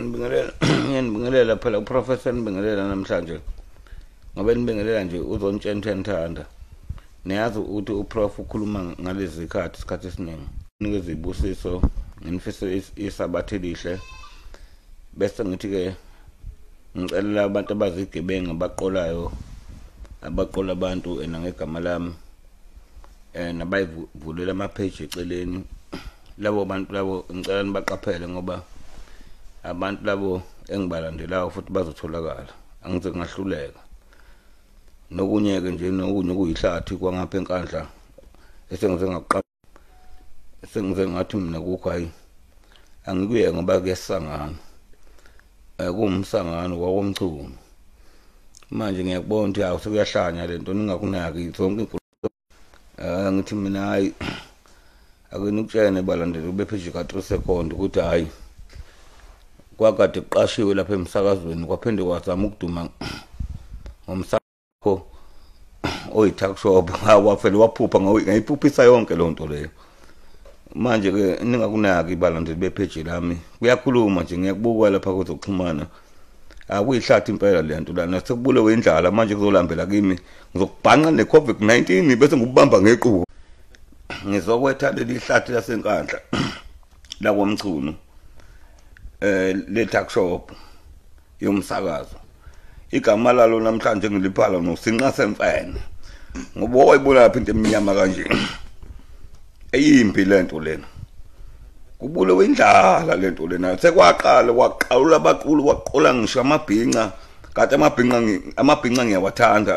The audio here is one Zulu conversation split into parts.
Ngiyanibingelela phela uProfessor nibingelela namhlanje. Ngoba nibingelela nje uzontshela enithanda. Niyazi ukuthi uProf ukhuluma ngalezi zikhathi isikhathi esiningi. Nikeze ibusiso, nginifisele isabatha elihle. Bese ngithi ke ngicela abantu abazigebengu abaqolayo abaqola abantu ena ngegama lami nabayivulela ama-page eceleni. Labo bantu labo ngicela nibaqaphele ngoba abantu labo engibalandelayo futhi bazotholakala, angize ngahluleka. Nokunye ke nje nokunye kuyihlathi kwangapha eNkandla esengize ngakuqala, sengize ngathi mina kukho hayi angikuye ngoba kuyasangana, kuwumsangano kwakomchunu. Manje ngiyakubona ukuthi hawu sekuyahlanya lento, ningakunaki zonke. Ngithi mina hayi ake nikutshene balandeli ube page ka 3 second ukuthi hayi kwakade kuqashiwe lapha emsakazweni kwaphinde kwazama ukuduma ngomsakho oyi-tuck shop, wafele waphupha ngayiphuphisa yonke loo nto leyo. Manje ke ningakunaki balandeli bepage lami, kuyakhuluma nje ngiyakubuka lapha kwezokuxhumana. Akuyihlathi impela le nto lana, sekubulewe indlala manje kuzolambela kimi, ngizokubhanqa ne-COVID-19 bese ngikubamba ngequbu. Ngizokwetha leli hlathi laseNkandla lakwamchunu le tuck shop yomsakazo. Igama lalo namhlanje ngiliphala nosinqa semfene, ngoba wayibona lapha into eminyama kanje eyimpi lento lena. Kubulewe indlala lento lena, sekwaqala kwaqalula abaqulu kwaqola ngisho amabhinca. Kade amabhinca ngiyawathanda,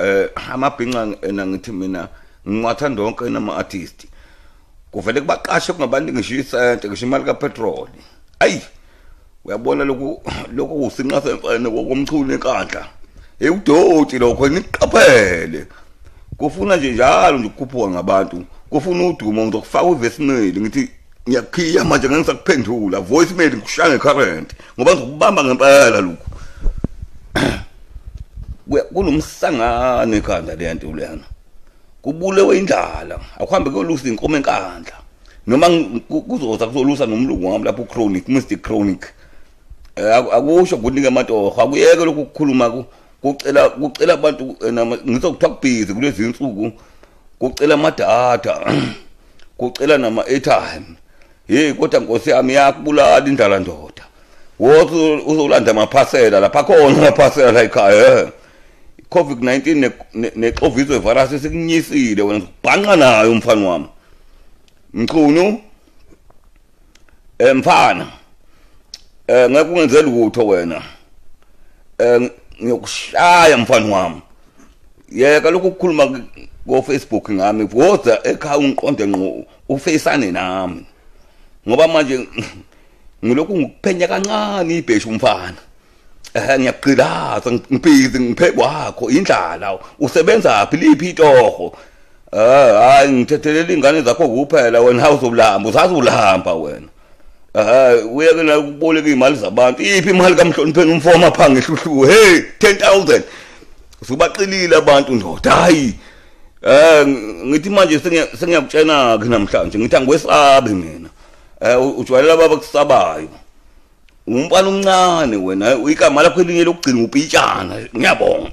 amabhinca ena ngithi mina ngiwathanda wonke nama artist. Kuvele kubaqashe kungabantu ngisho isente ngisho imali kapetrol. Ayi uyabona lokhu lokhu usinqa semfene kokomchunu eNkandla, udoti lokho, niqaphele. Kufuna nje njalo nje ukukhuphuka ngabantu, kufuna udumo. Ngizokufaka uvoicemail ngithi ngiyakhiya manje ngisakuphendula voicemail ngikushaya ngecurrent ngoba ngizokubamba ngempela lokhu. Kunomsangano ekhanda le nto lena, kubulewe indlala. Akuhambe kuyolusa inkomo eNkandla, noma kuzoza kuzolusa nomlungu wami lapho uChronic, Mr Chronic. Akusho kunika amatoho, akuyeke lokhu ukukhuluma kucela abantu. Ngizokuthiwa kubhizi kulezi insuku, kucela amadatha, kucela nama airtime. Hey kodwa Nkosi yami yakubulala indlala ndoda. Wothi uzolanda amaphasela lapha khona amaphasela la ekhaya. COVID-19 nexovizwe virus sikunyisile wena, ubhanqa nayo umfana wami Mchunu. Mfana ngeke ungenzele lutho wena, ngiyokushaya mfana wami. Yeka lokhu ukukhuluma ko Facebook ngami, woza ekhaya ungiqonde ngqo ufeyisane nami, ngoba manje ngilokhu ngikuphenya kancane ibheshu umfana. Ngiyaqhilaza ngibhizi ngiphekwakho indlala, usebenza phi liphi itoho? Hayi ngithethelela ingane zakho kuphela wena, awuzolamba usazulamba wena. Uyeke la ukuboleka imali zabantu. Iphi imali kamhlonipheni umfoma pha ngehluhlu? Hey 10,000 usubaqilile abantu ndoda. Hayi ngithi manje sengiyakutshena ke namhlanje, ngithi angikwesabi mina. Ujwayela baba kusabayo, umfana omncane wena, igama lakho elinye lokugcina upitshana. Ngiyabonga.